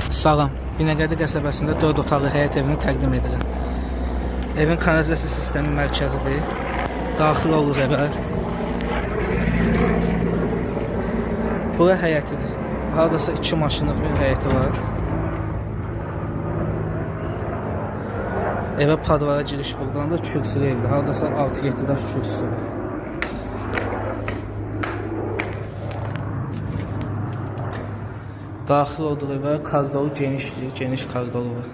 Salam, Binəqədi qəsəbəsində 4 otaqlı həyət evini təqdim edirəm. Evin kanalizasiya sistemi mərkəzidir. Daxil oluruq evə. Bura həyətidir. Hardasa 2 maşınlıq bir həyəti var. Evə padvara giriş buradan da kürsülü evdir. Hardasa 6-7 daş kürsüsü var. Daxil olduq evə, koridoru genişdir, geniş koridoru var.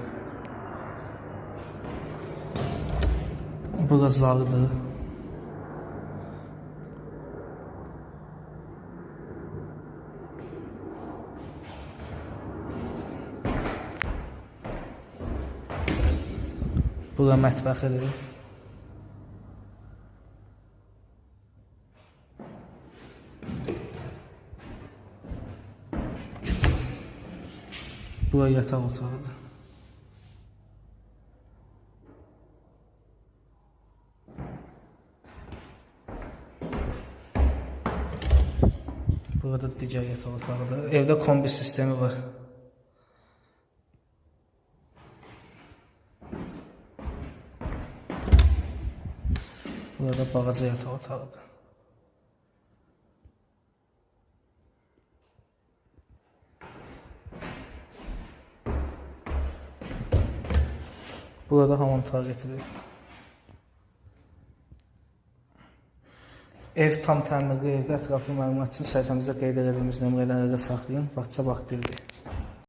Bura zalıdır. Bura mətbəxidir. Bura yataq otağıdır. Burada digər yataq otağıdır. Evdə kombi sistemi var. Burada balaca yataq otağıdır. Burada hamam tualetidir. Ev tam təmirli evdir. Ətraflı məlumat üçün səhifəmizdə qeyd elədiyimiz nömrədən əlaqə saxlayın. WhatsApp aktivdir.